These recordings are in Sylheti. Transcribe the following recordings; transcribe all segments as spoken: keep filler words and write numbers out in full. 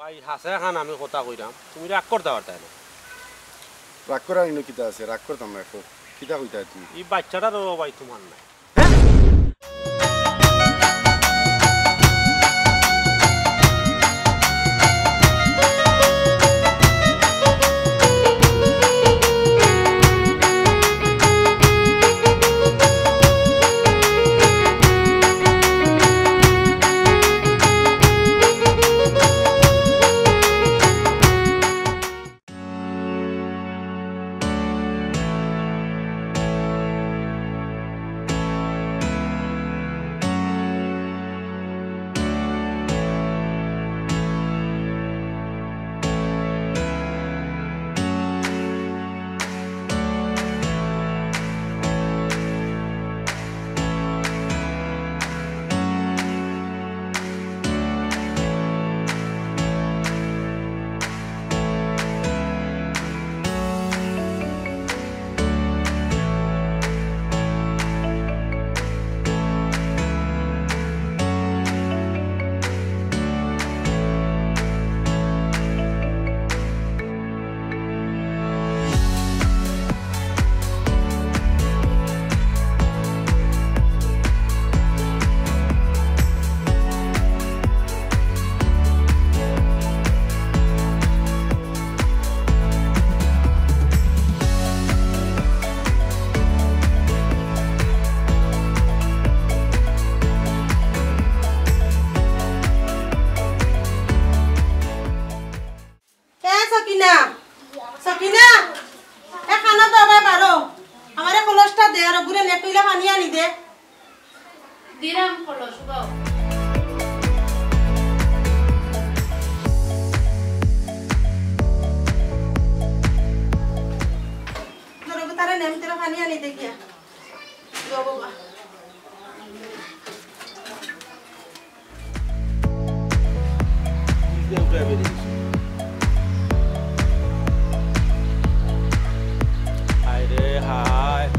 ভাই, হাছা খান আমি কথা কইরাম, তুমি রাগ করতা পারতায় না। রাগ করার ইনো কিতা আছে? রাগ করতাম না। এখন কিতা কইতায় তুমি? ই বাইচ্চাটারও ভাই তুমার নায়। এ সকিনা, সকিনা, এ খানা তো আবার বারো। আমারে কলসটা দে, আর ওগুরে নে, এক টুইলা পানি আনি দে। দিলাম কলস, বাও। ধরো, তারে নে, আমি তোরা পানি আনি দে গিয়া। যাও বাবা। হায় রে হায়।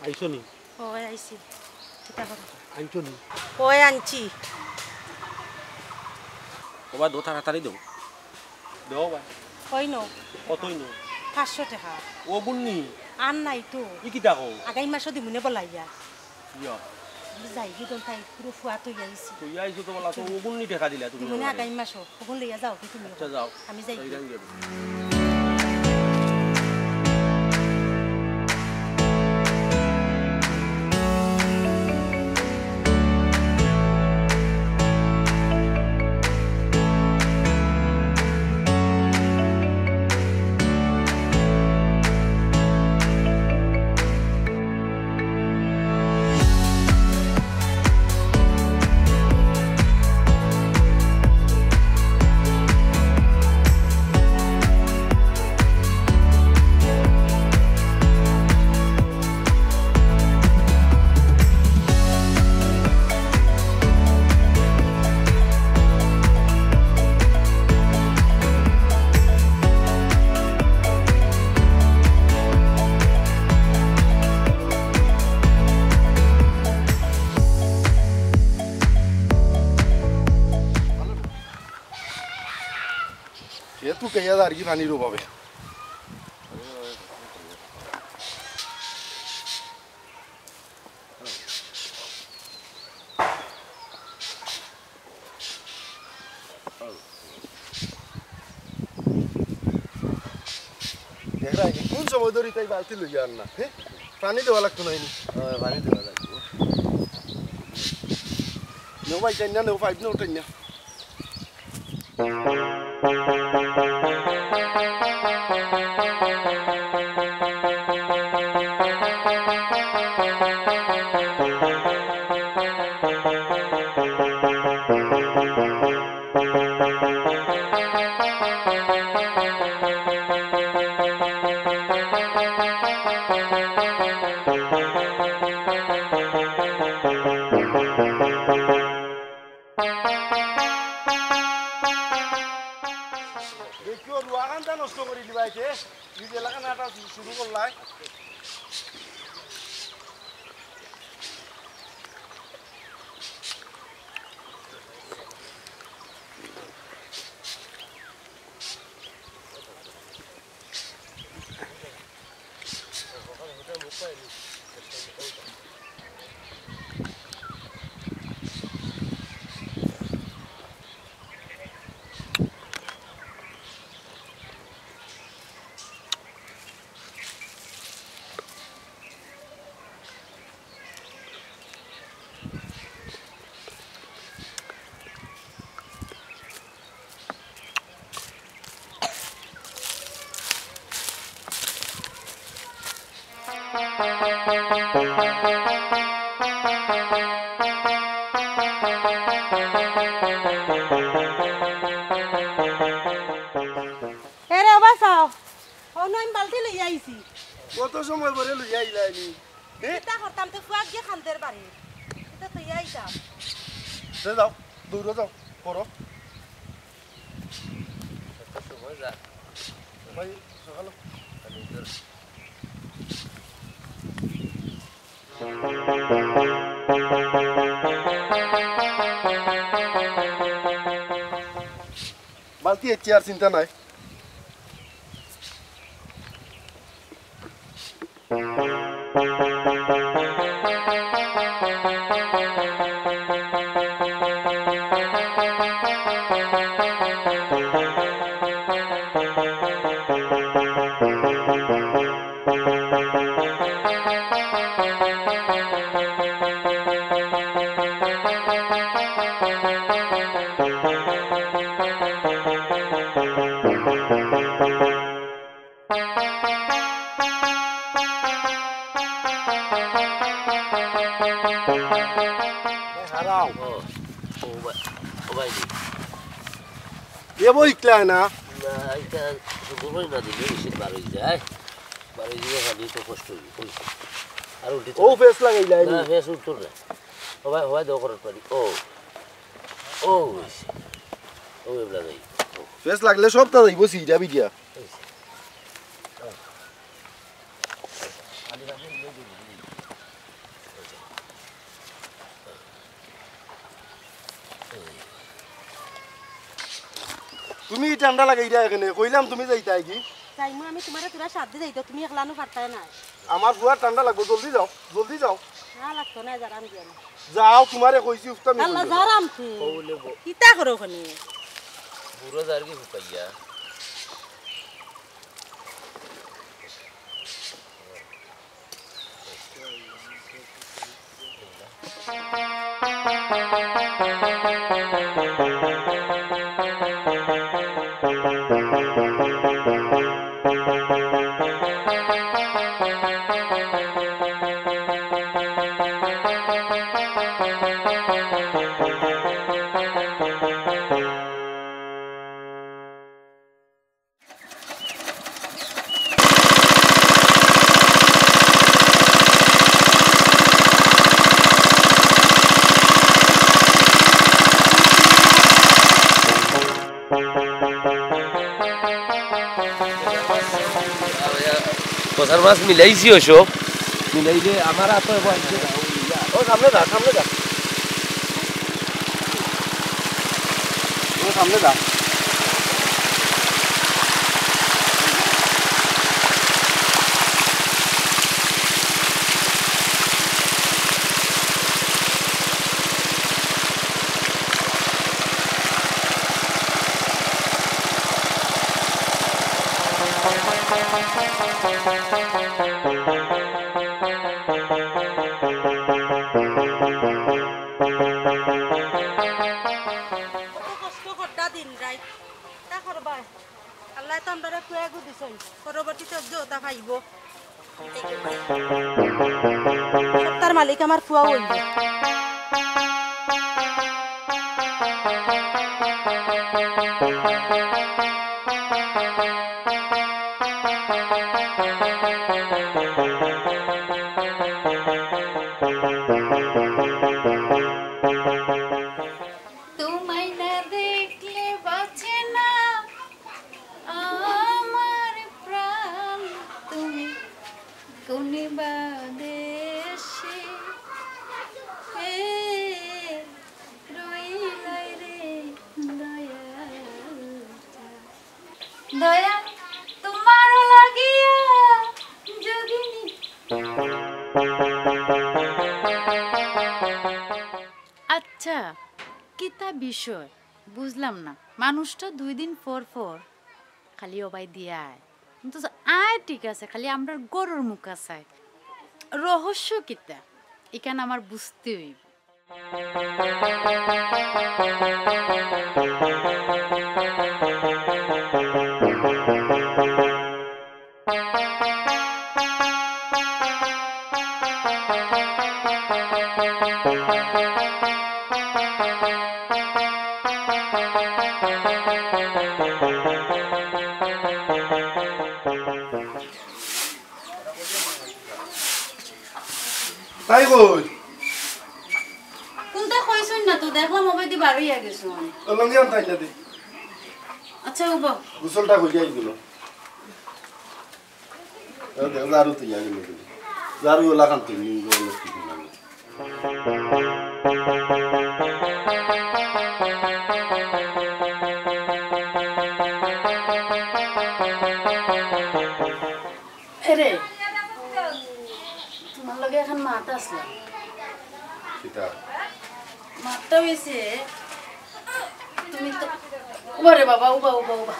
আইছো নি? অয় আইছি। কিতা করো? আনছো নি? অয় আনছি। ওবা, দো তাড়াতাড়ি দো। দো ভাই। অয় নু। কতই নু? পাঁচশো টেকা। অগুন নি? আর নাই তো। ই কিতা কও? আগামী মাসো দিমুনে বলাইয়া। ইয়া। আমি যাই গি দল তাই পুরো ফুয়া তৈয়া আইছি। তৈয়া আইছো তো বলা তো, অগুন নি টেকা দিলা তুমি দিমুনে আমারে। আগামী মাসো। অগুন লইয়া যাও কি তুমি? আচ্ছা, যাও। আমি যাই। যাই রাঙ্গে। তুকাইয়া যার কি পানির অভাবে। দেখরা, কোন সময় ধরি তাই বালতি লইয়া আর না, হে? পানি দেওয়া লাগতো নাইনি? অয়, পানি দেওয়া লাগতো। নেও ভাই, টাইন না, নেও, পাইপ নেও, টাইন না। দেখিও, রুয়াখানটা নষ্ট করি দিবা এতে। নিজে লাগান আটা শুরু করলাই। এরে, ও বাসাও। অনো আমি বালতি লইয়া আইছি। কত সময় পরে লইয়া আইলায়নি? এ? কিতা করতাম, তো ফুয়াক গিয়া খান্দের বাড়ি। কিতা তো ইয়া আইতাম। দে যাও, দৌড়ো যাও, করো। কত সময় যা। ভাই, সকালো। বালতি এর চেয়ার চিন্তা নাই। হারাও। ও, ও ভাই, ও ভাই রে। এ বই ইকলা না? না, এটা শুধু বই না দিলে, বেশি বার হয়ে যায়। বার হয়ে গেলে আমি তো কষ্ট হইব, কইছি। আর উল্টে ও ফেস লাগাই যায় না, নি? ফেস উঠতো না। ও ভাই, ও ভাই, দোয়া করার পারি। ও, ও, হইছে। ও, এবলা যাই। ও। ফেস লাগলে সব তা যাইব, সিজা বিজা। তুমি ঠান্ডা লাগাইরা এখানে, কইলাম তুমি যাইতায় কি? যাইমু আমি, তোমারে তোরা সাথ দি যাইতো, তুমি একলানো পারতায় না। আমার ফুয়ার ঠান্ডা লাগবো, জলদি যাও, জলদি যাও। না লাগতো না, যারাম দিয়া না। যাও, তোমারে কইছি উফতা মি আল্লাহ, কইছি। যারাম তুই। কিতা করো ওখানে? বুড়ো যার কি হুকাইয়া? কষার মাছ মিলাইছি অবশ্য। মিলাইলে আমার হাতে হইব আজকে। ও সামনে যা, সামনে যা। ও সামনে যা। কত কষ্ট করতা দিন রাইত। তা করবায়। আল্লায় তো আমরারে ফুয়া এগু দিছইন। পরবর্তীতে অজ্য ওটা পাইবো। সত্তার মালিক আমার ফুয়া অইবো। তোমায় না দেখলে বাঁচে না আমার প্রাণ, তুমি কোন বা দেশে রইলায় রে দয়াল। দয়া তোমার লাগিয়া যোগিনী। আচ্ছা, কিতা বিষয়? বুঝলাম না। মানুষটা দুই দিন পর পর খালি ওবায় দিয়া আয়। কিন্তু আয় ঠিক আছে, খালি আমরার গরুর মুখা চায়। রহস্য কিতা? ইখান আমার বুঝতে অইবো। তাই কই? কোনটা কইছইন না তো, দেখলাম ওবায়দি বার অইয়া গেছইন। ও লুঙ্গি আনতা আইনা দে। আচ্ছা, উবা। গোসলটা করিয়া আইছিল। এ দেখ, ঝাড়ু তুই আগে নিবি। ঝাড়ু ওলা খান তুই নিবি, ওলা তুই নিবি। এরে, তোমার লগে এখন মাত আসলাম। কিতা? মাতটা অইছে, তুমি তো, ওরে বাবা, উবা, উবা, উবা।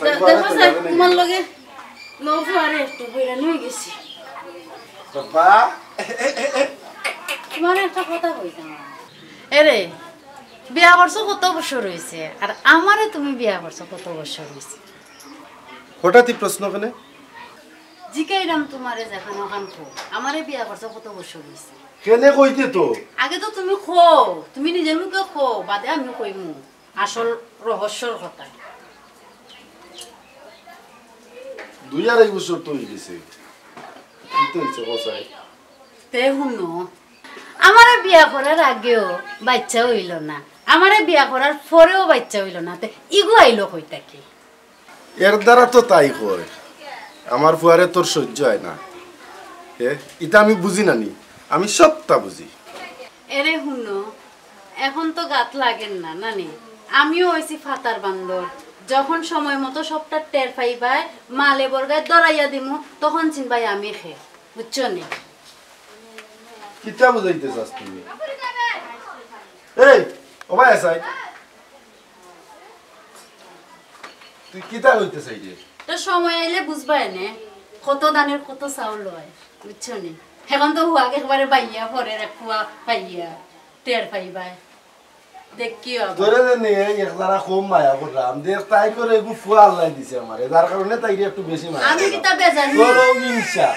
দে-, দেখো স্যার, তোমার লগে লভ আরে একটু বইরা নিয়ে গেছি। বাবা। তোমার একটা কথা কইতাম। এরে, বিয়া করছো কত বছর অইছে? আর আমারে তুমি বিয়া করছো কত বছর অইছে? হঠাৎই প্রশ্ন কেনে? জিকাইরাম তোমারে যেখান ওখান কও। আমারে বিয়া করছো কত বছর অইছে? কেনে কইতে তো? আগে তো তুমি কও, তুমি নিজের মুখে কও, বাদে আমি কইমু আসল রহস্যর কথা। দুই আড়াই বছর তো অই গেছে। কিতা অইছে কও চাই? তে হুনো, আমারে বিয়া করার আগেও বাইচ্চা অইল না, আমারে বিয়া করার পরেও বাইচ্চা অইল না, তে ইগু আইলো কই থাকি? এর দ্বারা তো তাই কয়, আমার ফুয়ারে তোর সহ্য অয় না। এ, ইতা আমি বুঝি না নি, আমি সবটা বুঝি। এরে হুনো, এখন তো গাত লাগের না, নানি? আমিও অইছি ফাতার বান্দর। যখন সময় মতো সবটা টের পাইবায়, মালে বর্গায় ধরাইয়া দিমু, তখন চিনবায় আমি খে। বুঝছো নি? কিতা বুঝাইতে চাস তুমি? এই, ও ভাই আছাই। তুই কিতা কইতে চাইরে? তো সময় আইলে বুঝবায় নে, কত ধানের কত চাউল অয়, বুঝছো নি? এখন তো হুয়াক একবারে বাইয়া পড়ের, এক ফুয়া পাইয়া, টের পাইবায়। দেখিও আবার। তোরে যে নিয়ে এক যারা কম মায়া করলাম, দেখ তাই করে এগু ফুয়া আল্লাহ দিছে আমারে, যার কারণে তাইরে একটু বেশি মায়া আমি করলাম। কিতা বেজার নি? তোরও হিংসা,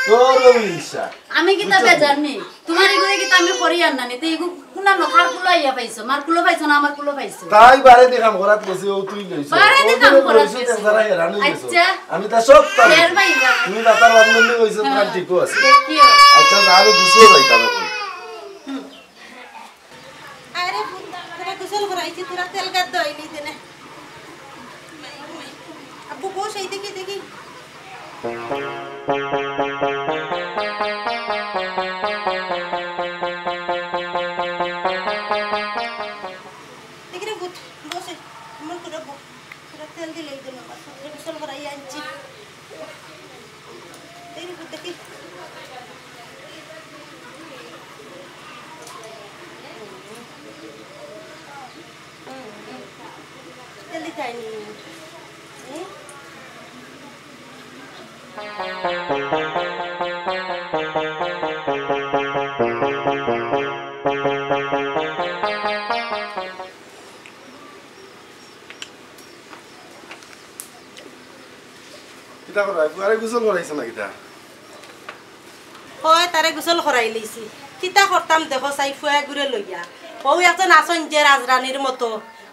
তোরও হিংসা। আমি কিতা বুঝছো? বেজার নি? তোমার এগুলো কিতা আমি করি আর না নি? তো এগু কুনা নখার কুলো আইয়া পাইছো, মার কুলো পাইছো না আমার কুলো পাইছো? তাই বারে দি কাম করাত গেছে, ও তুই লইছো। বারে দি ও কাম তুই করাত লইছো, গেছে। তার যারা হেরান হয়ে গেছো। আচ্ছা। আমি তা সব পারি। হের ভাই বা। তুমি মাতার বান্ধবী হইছো, তোমার হ্যাঁ। ঠিকও আছে। দেখিও। আচ্ছা, আরো গুছিয়ে যাইতাম এখন। হুম। আরে, তোরা গোসল করাইছি, তোরা তেল গাদ দইনি দেনে। আব্বু, বস, এই দেখি, দেখি। দেখি রে, ভূত, বসে, আমার করে বস। তোরা তেল দিলে এই জন্য, বাস, তোরা গোসল করাই আনছি। দেখি, ভূত, দেখি। তেল দিতে হয়নি। হুম? কিতা করায়? ফুয়ারে গোসল করাইছো না কিতা? অয়, তারে গোসল করাইলিছি। কিতা করতাম দেখো চাই ফুয়া গুরে লইয়া। অউ একজন আছইন যে রাজরানীর মতো,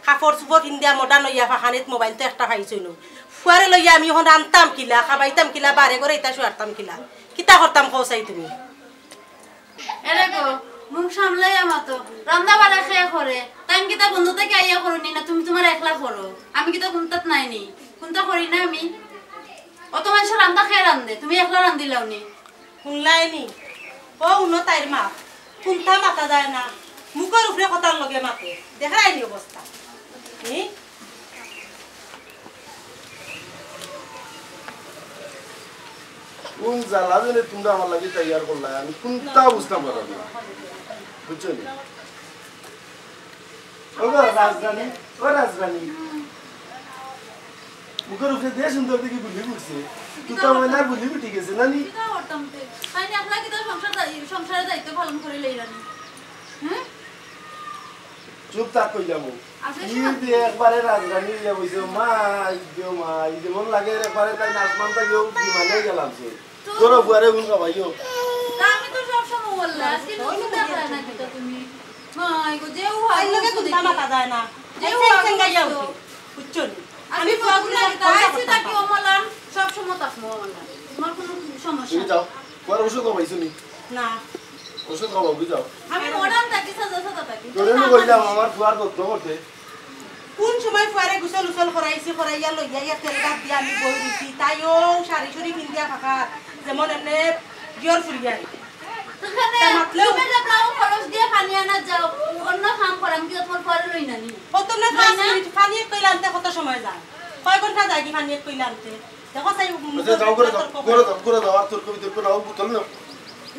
কাপড়-চুপড় পিন্দিয়া modern অইয়া ফাখানিত মোবাইল তো একটা পাইছইন। ফুয়ারে লইয়া আমি অখন রানতাম কিলা, খাবাইতাম কিলা, বারে ঘরে ইতা শুয়ারতাম কিলা। কিতা করতাম কও চাই তুমি? এরে গো, মুখ সামলাইয়া মাতো। রান্দা বাড়া কে করে? তাইন কিতা বন্ধ থাকি আইয়া করইন নি না তুমি তুমার একলা করো? আমি কিতা কুন্তাত নাই নি? কুন্তা করি না আমি? অত মানষর রান্দা কে রান্দে? তুমি একলা রান্দিলাও নি? হুনলায় নি? অউ হুনো তাইর মা। কুন্তা মাতা যায় না। মুখর উপরে কথার লগে মাতে। দেখরায় নি অবস্থা? হুম? কুন জ্বালা যেন তুমরা আমার লাগি তৈয়ার করলায়, আমি কুন্তা বুঝতাম পারলাম না, বুঝছো নি? ও গো রাজরানী, ও রাজরানী, মুখর উপরে যে সুন্দর দেখি বুলি ফুটছে, তুই তো ময়নার বুলি ফুটি গেছে না নি? কিতা করতাম তে? তাইন একলা কিতা সংসার দায়-, সংসারে দায়িত্ব পালন করিলাইরা নি? হুম? চুপ থাক কইলাম। আসলে ই শোনো। যে একবারে রাজরানী অইয়া বইছে, মা, ই যে মা, ই যেমন লাগে একবারে তাইন আসমান থাকি অউ বিমানে গেলাম সে। তো ধরো ফুয়ারে গুন খাবাইও। তা আমি তো সব সময় বললাম, আজকে নতুন দেখা না কিতা তুমি? মা, এগো, যে ও তাইর লগে আগুন কুন্তা দেখে। মাতা যায় না। যে ও আইসা আগুন ইচ্ছা গাইয়া দেখো। উঠি, বুঝছো নি? আমি আমি ফুয়াগুলো ফুয়াগুলো লাগে, কথা তাই কথা তাকে কথা। অমলান, সব সময় থাকবো অমলান। তোমার কোনো সমস্যা তুমি নেই। যাও, ফুয়ার ওষুধ খাবাইছো নি? না। ওষুধ খাবাও, বুঝাও। আমি মডার্ন থাকি, সাদা সাদা থাকি। তোরে আমি কইলাম আমার ফুয়ার যত্ন করতে। কোন সময় ফুয়ারে গোসল উসল করাইছি, করাইয়া লইয়া ইয়া তেল ডাব দিয়া আমি বই রইছি, তাইও শাড়ি শুড়ি পিন্দিয়া ফাঁকা, যেমন এমনে গিয়র ফুরিয়াই। তার মাতলেও তুমি যে তাও খরচ দিয়া পানি আনা যাও, অন্য কাম করাম কি তোমার ফুয়ারে লই না নি? ও তোমরা পাঁচ মিনিট পানি এক কইলা আনতে কত সময় যায়? কয় ঘন্টা যায় কি পানি এক কইলা আনতে? দেখো, চাই আচ্ছা, যাও, ঘরে যাও, তর্ক ঘরে যাও, ঘরে যাও, আর তর্ক বিতর্ক না, ও বোতল নাও।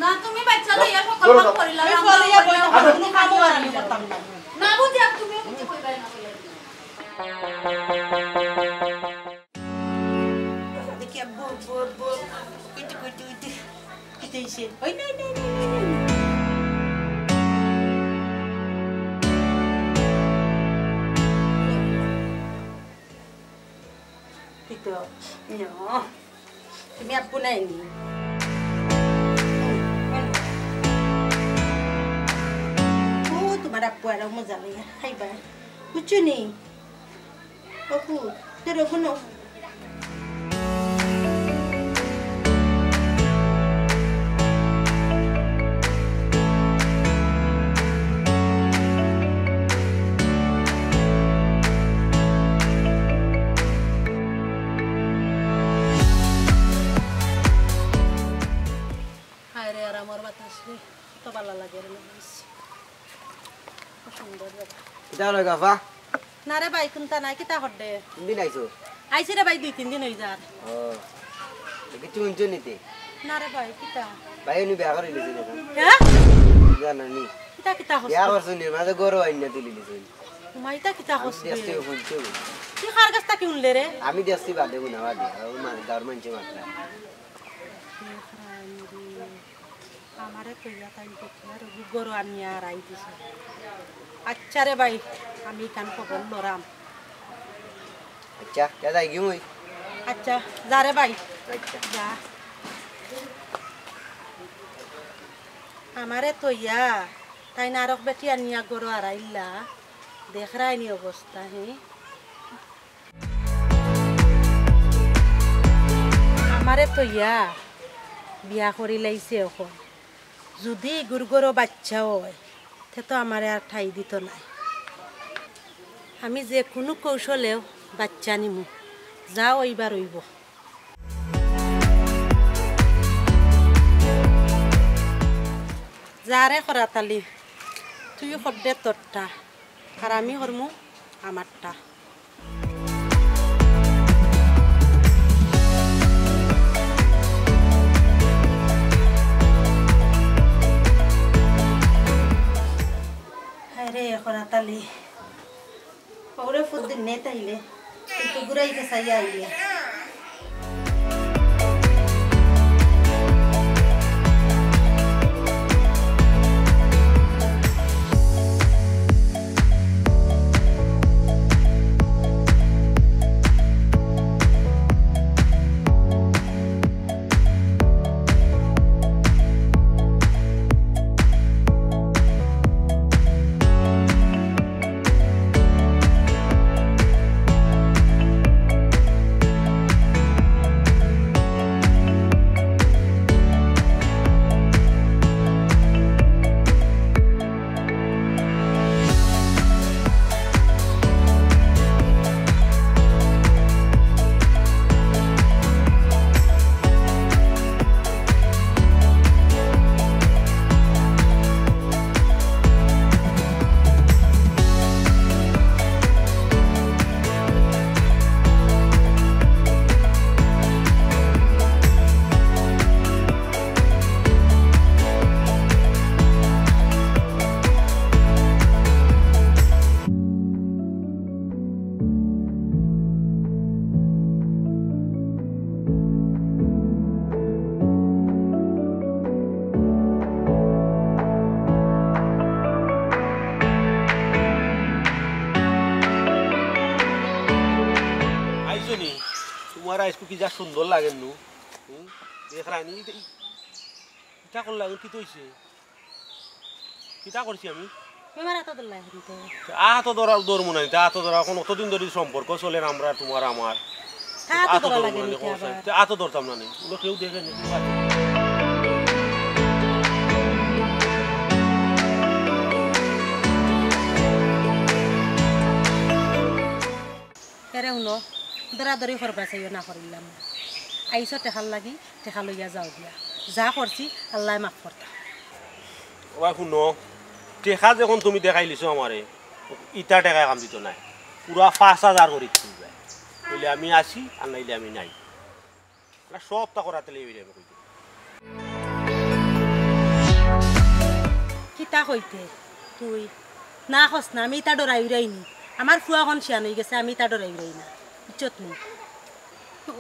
না, তুমি বাচ্চা লইয়া সকল ঘরে কাম যাও। করিলাও, আমি আমার ফুয়া লইয়া বই থাকো, আচ্ছা। কোনো কামও আর আমি করতাম না। না বুঝি আর তুমিও কিছু কইবাই না, কইবাই না। দেখি, আব্বু, আব্বু, আব্বু, কইতে, কইতে, কইতে, কইতে আইছে। ওই, নাই, নাই, নাই, নাই, নাই। কিতো? ইয়ো। তুমি আব্বু নায় নি? ও, তোমার আব্বু আরো মজা লইয়া খাইবা। বুঝছো নি? অপু, তোর অপু নাও। হায় রে, আরামর বাতাস রে, কত ভালা লাগে রে মানুষ। খুব সুন্দর জাগা। কিতা অইলো গাফা? না রে ভাই, কুন্তা নাই, কিতা কররে? কোন দিন আইছো? আইছি রে ভাই, দুই তিন দিন অই যার। ও, তো কিচ্ছু হুনছো নি তে? না রে ভাই, কিতা? ভাই, উনি বিয়া করি লিছেন এখন। হ্যাঁ? জানো নি? কিতা, কিতা হস? বিয়া করছো নি, মাঝে গরু আইন না তুলি লিছেন। মা, ইতা কিতা আমি হস দেখছি, রে? হুনছো। তুই কার গেছ থাকি হুনলে রে? আমি দেখছি বাদে, হুনা বাদে, আর ওই মা-, গাঁওর মানষে মাতরা। আমারে কইয়া তাইন দেখিয়া রোগী গরু আনিয়া আড়াই দিছে। আচ্ছা রে ভাই, আমি ইখান খবর লরাম। আচ্ছা, যা যাই গিয়ে ওই। আচ্ছা, যা রে ভাই। আচ্ছা। যা। আমারে তইয়া তাইন আরক বেটি আনিয়া গরু আড়াইলা, দেখরায়নি অবস্থা, হে? আমারে তইয়া বিয়া করিলাইছে অখন। যুদি ইগুর ঘরো বাইচ্চা অয়, তে তো আমারে আর ঠাই দিতো নায়। আমি যে কুনু কৌশলেও বাইচ্চা নিমু, যা অইবার অইবো। যা রে করাত আলী, তুই করদে তোরটা, আর আমি করমু আমারটা। হায় রে, করাত আলী। ওরে ফুট দিন নে তাইলে, একটু ঘুরাই গেছাই আইলে। আমার আইজকু কি যা সুন্দর লাগের নু। হুম? দেখরায়নি, ইটা, ই-, ইটা করলা, কিতা অইছে? কিতা করছি আমি? আমার আতো ধরলা এখন তো। আতো ধরা, ধরমু না, ইটা আতো ধরা, অখন অতদিন ধরি সম্পর্ক চলের আমরার তুমার আমার। তা আতো আতো ধরা ধরমু লাগে না নি, নি, কও আবার। চাই। তে আতো ধরতাম না নি, অগুলো কেউ দেখে নি। এরে হুনো, দরাদরি করবা চাইও না করিলাম। আইছো টেকার লাগি, টেকা লইয়া যাও গিয়া। যা করছি, আল্লায় মাফ করতা। ওবা হুনো, টেকা যখন তুমি দেখাইলিছো আমারে, ইতা টেকায় কাম দিতো নায়। পুরা পাঁচ হাজার করি দিতে অইবো। অইলে আমি আছি, আর নাইলে আমি নাই। না, সবতা করাতে লইয়া আমি কই দিই। কিতা কইতে তুই? না কস না, আমি ইতা ডরাই উড়াই নি। আমার ফুয়া অখন শিয়ান অইগেছে, আমি ইতা ডরাই উড়াই না। ইজ্জত নি। ও,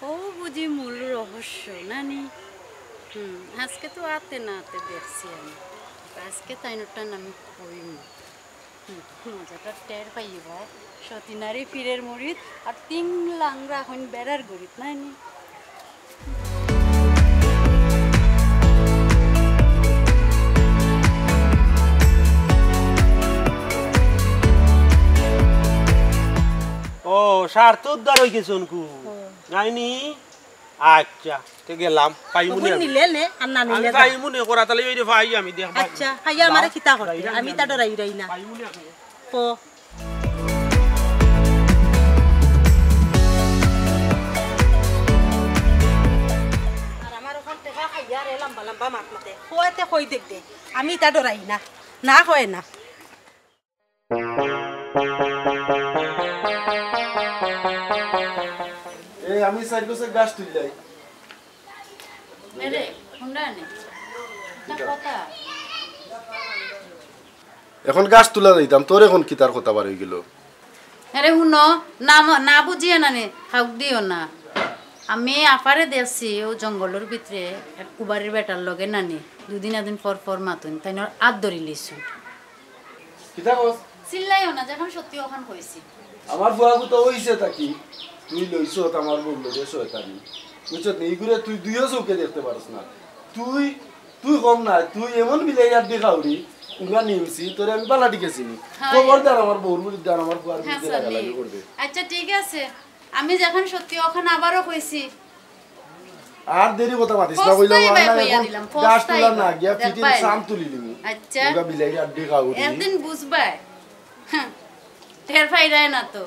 ও বুঝি মূল রহস্য, না নি? হুম, আজকে তো আতে না আতে দেখছি আমি। আজকে তাইনর টান আমি কইমু। হুম, মজাটা টের পাইবা। সতী নারী পীরের মুরিদ, আর তিন লাংরা অখন বেড়ার গরিব, না নি? ও, স্বার্থ উদ্ধার অইগেছে অনকু। হুম। নাইনি? আচ্ছা, তে গেলাম। পাইমুনি অখন আমি। নিলে নে, আর না আমি নিলে যা। পাইমুনি, করা তালে অইরে পাই আমি, দেখ, পাই। আচ্ছা, পাইয়া আমারে কিতা করতে? যাই, যাই, আমি যাই। তা ডরাই উড়াই না। পাইমুনি আমি। কো। আর আমার অখন টেকা খাইয়া রে লম্বা লম্বা মাত মাতে। কইতে কই দেখ দে। আমি তা ডরাই না। না কয় না। এ, আমি চাইর গছর গাছ তুললাই। এরে, হুনরা নে। তা কথা। অখন গাছ তুলা যাইতাম, তোর অখন কিতার কথা বার অইগেলো? আরে হুনো, না ম-, না বুঝিয়া না নে, হাউক দিও না। আমি আফারে দেখছি, অউ জঙ্গলর ভিতরে এক কুবারির বেটার লগে না নে, দুদিন একদিন পর পর মাতুন, তাইনর আত ধরিলিছু। কিতা কস? চিল্লাইও না, যেখান সত্যি অখান কইছি। আমার ফুয়াগু তো অইছে থাকি, তুই লইছস আমার বউর লগে শয়তানি। বুঝছত নি? ইগুরে তুই দুইও চউখে দেখতে পারস না। তুই, তুই কম না, তুই এমন বিলাইর আড্ডি খাউরি, উগা নিমছি, তোরে আমি বালা টিকে চিনি। হয়। খবরদার আমার বউর বিরুদ্ধে আর আমার ফুয়ার বিরুদ্ধে হাছা নি। লাগালাগি করবে। আচ্ছা, ঠিক আছে, আমি যেখান সত্যি অখান আবারও কইছি। আর দেরি কথা মাতিস না, কইলাম পস্তাই ভাই, না, কইয়া অখন দিলাম, গাছ পস্তাই তুলা না, ভাই। গিয়া দেখবাই ফিটির না। সাম তুলি দিমু। আচ্ছা। উগা বিলাইর আড্ডি খাউরি। একদিন বুঝবায়। হ্যাঁ, টের পাইরায় না তো।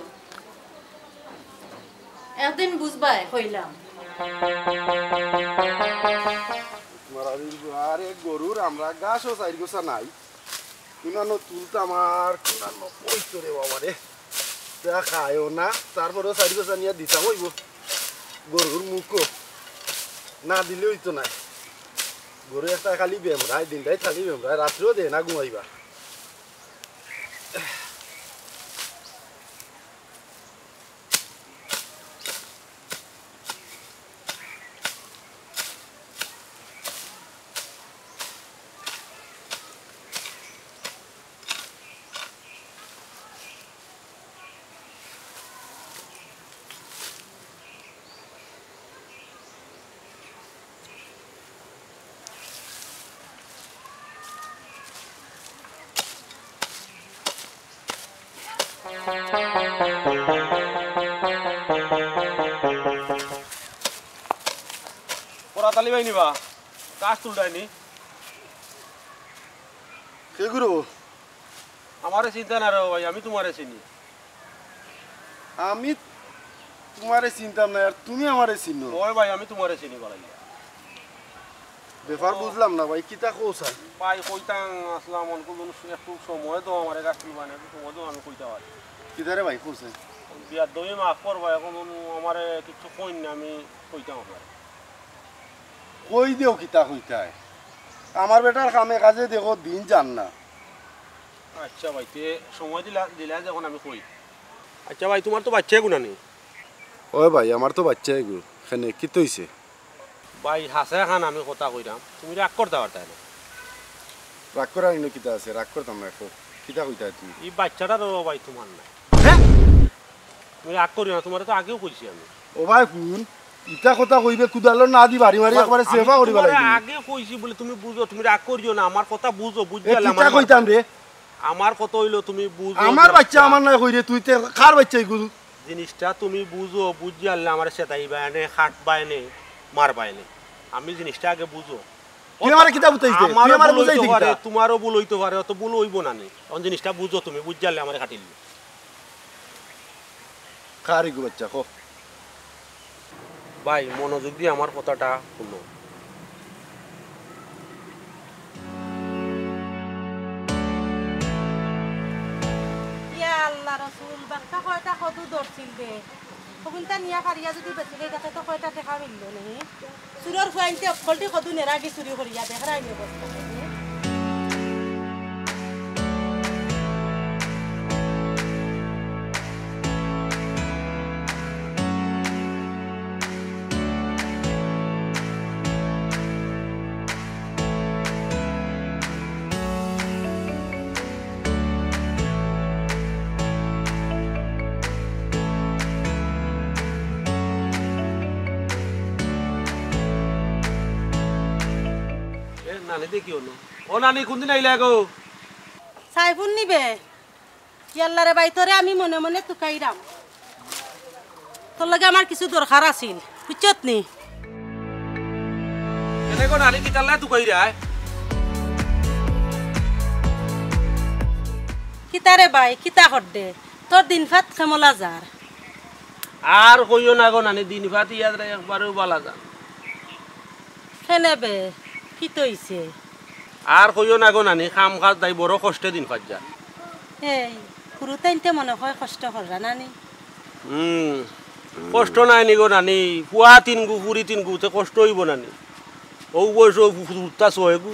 একদিন বুঝবায়, কইলাম। মারারির গো-, আরে গরুর আমরা গাছও চাইর গোছা নাই। কুনানো তুলতাম আর কুনানো কইতো রে বাবা রে। তা খায়ও না, তারপরেও চাইর গোছা নিয়া দিতাম অইবো। গরুর মুখও না দিলে অইতো নায়। গরু একটা খালি বেমরায়, দিনটাই খালি বেমরায়, রাত্রেও দেয় না ঘুমাইবা। পরাতালি ভাই নিবা, গাছ তুলরায়নি। কে গুরু? আমারে চিনতা না রে ভাই, আমি তুমারে চিনি। আমি তুমারে চিনতাম না, আর তুমি আমারে চিনো? ওই ভাই, আমি তুমারে চিনি বালাই। ব্যাপার বুঝলাম না ভাই, কিতা কও চাই? ভাই, কইতাম আছলাম, অনকু একটু সময় দেও আমারে, গাছ তুলবানে, একটু সময় দেও, আমি কইতাম আর। কিতারে ভাই, কও চাই? বিয়ার দমি মাফ কর ভাই, অখন আমারে কিচ্ছু কইন না, আমি কইতাম আপনারে। কই দেও কিতা কইতায়? আমার বেটার কামে কাজে দেখো দিন যার না। আচ্ছা ভাই, তে সময় দিলা, দিলা যখন আমি কই। আচ্ছা ভাই, তুমার তো বাইচ্চা এগু নানি? ওই ভাই, আমার তো বাইচ্চা এগু। কেনে, কিতা অইছে? ভাই, হাছা এখান আমি কথা কইরাম, তুমি রাগ করতা পারতায় না। রাগ করার ইনো কিতা আছে? রাগ করতাম না, কও। কিতা কইতায় তুমি? ই বাইচ্চাটা তো ভাই তুমার নায়। হ্যাঁ? তুমি রাগ করিও না, তুমারে তো আগেও কইছি আমি। ও ভাই, হুন, ইতা কথা কইবে কুদালো না দি বাড়ি মারি একবারে সেবা করি বালাই দিমু। আগে কইছি বলে তুমি বুঝো, তুমি রাগ করিও না, আমার কথা বুঝো, বুঝছো? এ, কিতা কইতাম রে? আমার কথা অইলো তুমি বুঝো আমার বাচ্চা। আমার নায় কইরে, তুই তে কার বাচ্চা ইগু? জিনিসটা তুমি বুঝো, বুঝিয়া আনলে আমারে সেতাইবায় নে, কাটবায় নে, মারবায় নে। আমি জিনিসটা আগে বুঝো। তুই আমারে কিতা বুঝাইতে? তুই আমারও আমারে ভুল অইতো বুঝাইতে পারে, কিতা? তুমারও ভুল অইতো পারে, অত ভুল অইবো না নি। অখন জিনিসটা বুঝো তুমি, বুঝিয়া আনলে আমারে কাটিলে। কার ইগু বাচ্চা, কও। ভাই, মনোযোগ দিয়া আমার কথাটা হুনো। ইয়া আল্লাহ রসুল, বাক্কা কয়টা কদু ধরছিল বে। হগুনতা নিয়া ফারিয়া যুদি বেচিলে, ইটাতে তো কয়টা টেকা মিললো নি। চুরর ফুয়াইন্তে অকলটি কদু নেরাগি চুরি করিয়া দেখরায়নি অবস্থা। এ, নানি দেখি অনো। ও নানি, কুনদিন আইলা গো? সাইফুন নিবে। ইয়াল্লা রে ভাই, তোরে আমি মনে মনে তুকাইরাম। তোর লগে আমার কিছু দরকার আছিল, বুঝছত নি? কেনে গো নানি, কিতার লাগি তুকাইরায়? কিতা রে ভাই, কিতা করডে? তোর দিনফাত কেমলা যার? আর কইও না গো নানি, দিনফাত ইয়াদ রে একবারেও বালা যার। কেনে বে, কিতা অইছে? আর কইও না গো নানি, কাম কাজ নাই, বড় কষ্টে দিনফাত যার। এই, হুরুতাইন্তে মনে অয় কষ্ট কররা নানি? হুম, কষ্ট নাই নি গো নানি, ফুয়া তিনগু, ফুরি তিনগু, তে কষ্ট অইবো নানি? অউ বয়সো ফু-, ফুরুতা ছয়গু।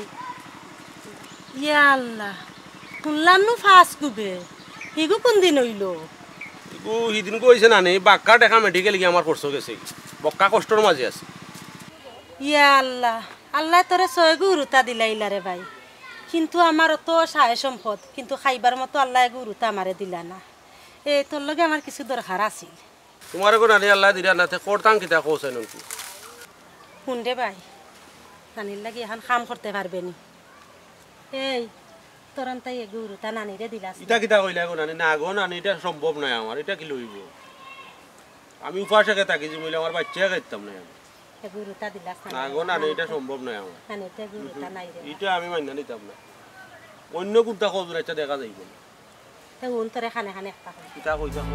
ইয়া আল্লাহ, হুনলাম নু পাঁচগু বে, হিগু কুনদিন অইলো? হিগু, হিদিনগু অইছে নানি, বাক্কা টেকা মেডিকেল গিয়া আমার খরচ গেছে, বক্কা কষ্টর মাঝে আছি। ইয়া আল্লাহ, আল্লায় তোরে ছয়গু হুরুতা দিলাইলা রে ভাই, কিন্তু আমার অত সায় সম্পদ, কিন্তু খাইবার মতো আল্লায় এগু হুরুতা আমারে দিলা না। এ, তোর লগে আমার কিছু দরকার আছিল। তুমারে গো নানি আল্লায় দিরা না, তে করতাম কিতা কও চাইন নি? হুন রে ভাই, নানির লাগি এখান কাম করতে পারবে নি। এই, তোরান তাই এগু হুরুতা নানিরে দিলাস। ইটা কিতা কইলা গো নানি? না গো নানি, ইটা সম্ভব নায় আমার, ইটা কিলা অইবো? আমি উপাসে থাকি যে মইলে আমার বাচ্চা খাইতাম না আমি। এগু হুরুতা দিলাস না। না গো নানি, ইটা সম্ভব নায় আমার। নানি, ইটা এগু হুরুতা নাই রে। ইটা আমি মাইনা নিতাম না। অইন্য কুনটা কও, আচ্ছা দেখা যাইবো না। তে হুন তোরে খানে খানে একটা কই। কিতা কইতাম?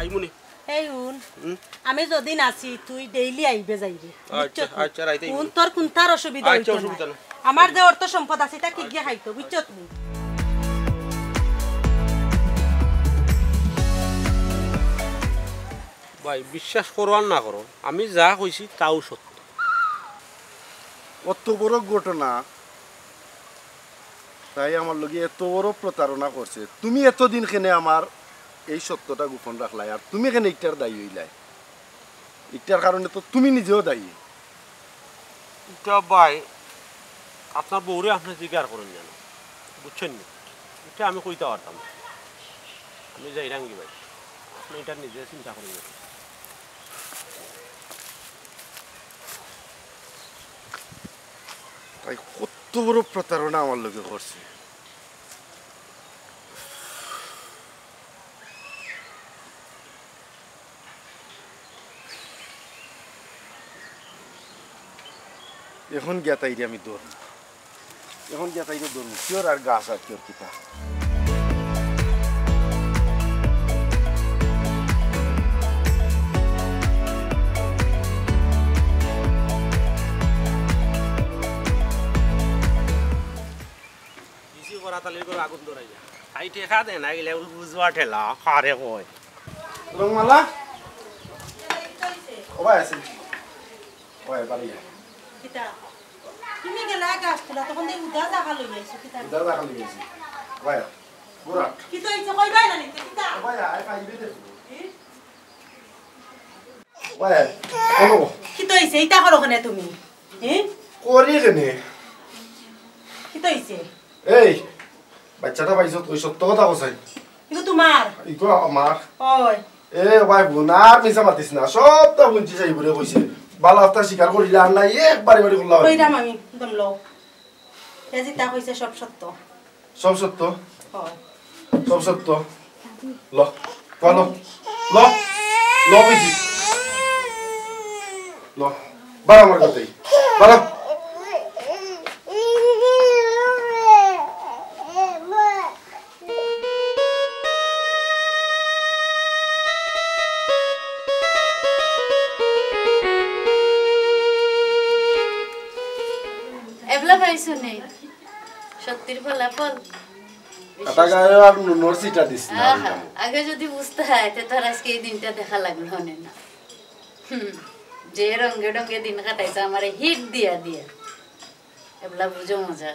আইমুনি। এই হুন, হুম? আমি যদিন আছি, তুই ডেইলি আইবে যাইবে। আচ্ছা, বুঝছত নি? আচ্ছা, রাইতে আইমু। হুন, তোর কুনটার অসুবিধা অইতো না। আমার যে অর্থ সম্পদ আছে, ইটা কিগিয়ে খাইতো, বুঝছত নি? ভাই, বিশ্বাস করো আর না করো, আমি যা কইছি তাও সত্য। অত বড় ঘটনা, তাই আমার লগে এত বড় প্রতারণা করছে। তুমি এতদিন কেনে আমার এই সত্যটা গোপন রাখলায়, আর তুমি কেনে ইটার দায়ী অইলায়? ইটার কারণে তো তুমি নিজেও দায়ী। ইটা ভাই, আপনার বউরে আপনে জিকার করইন জানো, বুঝছইন নি? ইটা আমি কইতা পারতাম না। আমি যাইরামগি ভাই, আপনে ইটা নিজে চিন্তা করইন। তাই কত বড় প্রতারণা আমার লগে করছে। এখন গিয়া তাইরে আমি ধরমু। এখন গিয়া তাইরে ধরমু। কিওর আর গাছ আর কিওর কিতা। দিছি করা তালির করে আগুন ধরাইয়া। তাই টেকা দে না গেলে বুঝবা ঠেলা, কারে কয়। রংমালা? ও ভাই আছে। ও ভাই, বাড়ি আয়। কিতা? তুমি গেলা গাছ তোলা, তখন দেখি উদা জাগা লই আইছো, কিতা? উদা জাগা লই আইছি। ও ভাই, বুরাট। কিতা অইছে? কইবায় না নিতে, কিতা? ও ভাই, আয়, পাইবে দেখো। কি? ওই, শোনো। কিতা অইছে? ইতা করো কেনে তুমি? হে? করি কেনে? কিতা অইছে? এই, বাচ্চাটা পাইছো, তুই সত্য কথা কছাই। কিন্তু তোমার ইগু আমার। ওই। এ ভাই বোন, আর মিছা মাতিস না, সব তো হুনছি, সাইবুরে কইছে। বালা আস্তা স্বীকার করিলে আর নাই, একবারে বাড়ি করলা। কইরাম আমি, দম লও। এ যেতা কইছে সব সত্য। সব সত্য? হয়। সব সত্য? ল, ল, ল, ল, ল, বুঝি। ল, বারো আমার কথাই, বারো। এবলা পাইছো নি? সত্যির ফলাফল। কাটা গায়ে আর নুনর ছিটা দিস না। আহা, আগে যদি বুঝতে হয়, তে তোর আজকে এই দিনটা দেখা লাগলো নে না। হুম, যে রঙে ঢঙে দিন কাটাইছে আমারে হিট দিয়া দিয়া। এবলা বুঝো মজা।